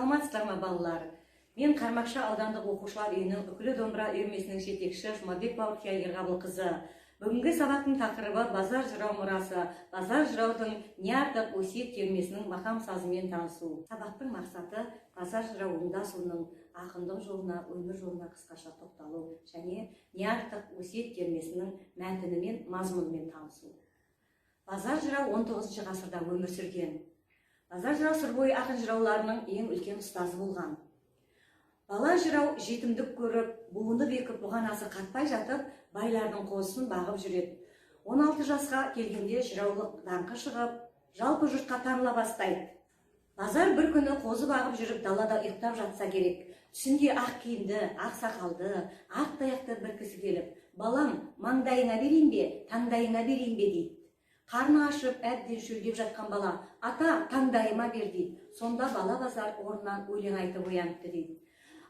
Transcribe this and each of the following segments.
Саламатсыздар ма, балалар? Мен Қармақшы аудандық оқушылар үйінің Үкілі домбыра үйірмесінің жетекші Жұмабек Бауырқия Ерғабылқызы. Бүгінгі сабақтың тақырыбы Базар жырау мұрасы, Базар жыраудың не артық өсиет термесінің мақам сазымен танысу. Сабақтың мақсаты Базар жырау Оңдасұлының ақындық жолына, өмір жолына қысқаша тоқталу және не артық өсиет термесінің мәтінімен, мазмұнымен танысу. Базар жырау 19 ғасырда өмір сүрген. Базар жырау Сыр бойы ақын жырауларының ең үлкен ұстазы болған. Бала жырау жетімдік көріп, буыны бекіп, бұғанасы қатпай жатып, байлардың қозысын бағып жүреді. 16 жасқа келгенде жыраулық даңқы шығып, жалпы жұртқа таныла бастайды. Базар бір күні қозы бағып жүріп далада ұйықтап жатса керек. Түсінде ақ киімді, ақ сақалды, ақ таяқты бір кісі келіп, "Балам, маңдайыңа берейін бе, таңдайыңа берейін бе?" дейді. Қарны ашып, әбден шөлдеп жатқан бала, "Ата, таңдайыма бер", дейді. Сонда бала Базар орнынан өлең айтып ояныпты дейді.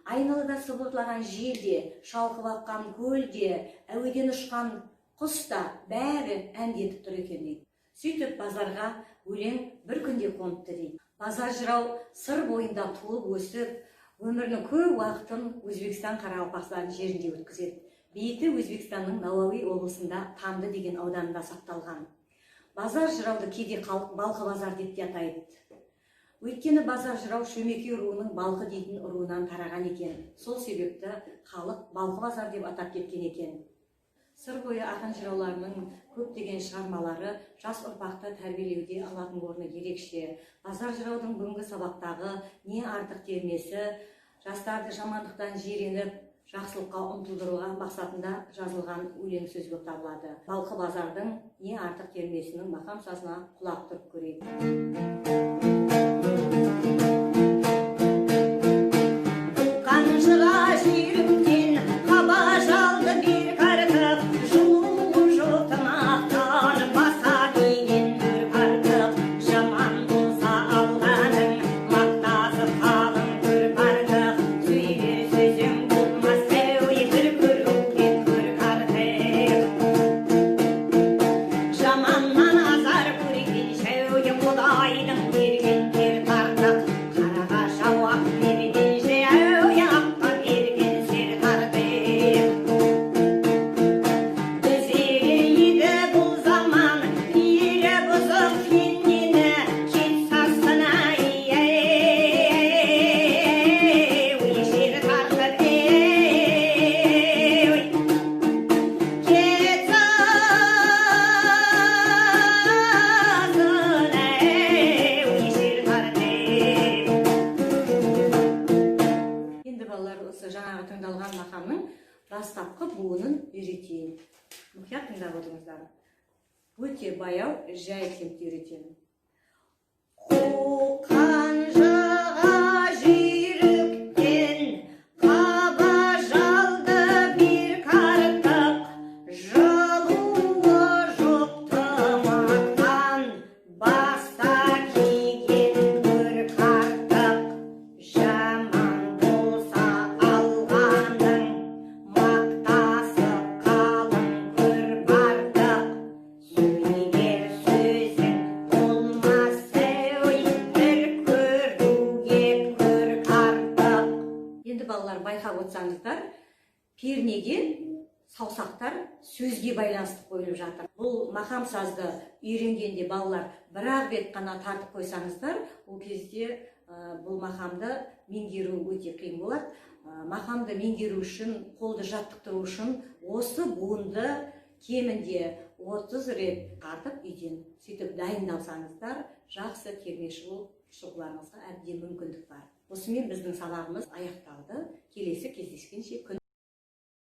Айналада сыбырлаған жел де, шалқып аққан көл де, әуеден ұшқан құс та бәрі әндетіп тұр екен дейді. Сөйтіп Базарға өлең бір күнде қоныпты дейді. Базар жырау Сыр бойында туып өсіп, өмірінің көп уақытын Өзбекстан, Қарақалпақстан жерінде өткізеді. Бейіті Өзбекстанның Науаи облысында Тамды деген ауданында сақталған. Базар жырауды кейде халық Балқы Базар деп те атайды. Өйткені Базар жырау Шөмекей руының Балқы дейтін руынан тараған екен. Сол себепті халық Балқы Базар деп атап кеткен екен. Сыр бойы ақын жырауларының көптеген шығармалары жас ұрпақты тәрбиелеуде алатын орны ерекше. Базар жыраудың бүгінгі сабақтағы не артық термесі жастарды жамандықтан жиреніп, жақсылыққа ұмтылдыруға мақсатында жазылған өлең сөз болып табылады. Балқы Базардың не артық термесінің мақам сазына құлақ түріп көрейік. Қанжыға жүйріктен қаба жалды берік артық, жылуы жоқ тымақтан баса киген бөрік артық, жаман болса алғаның мақтасы қалың көрік артық, сөйлер сөзің болмас әуе бір көруге көрік артық, жаманнан азар көргенше әуе құдайдың берген дерт артық, қараға жауап бергенше әуе аққа берген серт артық. Түзелейді бұл заман, пейілі бұзық пендені, кет сасқын ай, ой, жер тартып, ой, кет сасқын ай, ой, жер тартып. Енді, балалар, осы жаңағы тыңдалған мақамның бастапқы буынын үйретейін. Мұқият тыңдап отырыңыздар. Өте баяу, жай темпте үйретемін. Қанжыға жүйріктен қаба жалды берік артық, жылуы жоқ тымақтан баста киген бөрік артық, жаман болса алғаның мақтасы қалың көрік артық, сөйлер сөзің болмас ой бір көруге көрік артық. Енді, балалар, байқап отырсаңыздар, пернеге саусақтар сөзге байланысты қойылып жатыр. Бұл мақам сазды үйренгенде, балалар, бір-ақ рет қана тартып қойсаңыздар, ол кезде бұл мақамды меңгеру өте қиын болады. Мақамды меңгеру үшін, қолды жаттықтыру үшін осы буынды кемінде 30 рет тартып үйден сөйтіп дайындалсаңыздар, жақсы термеші болып шығуларыңызға әбден мүмкіндік бар. Осымен біздің сабағымыз аяқталды. Келесі кездескенше күн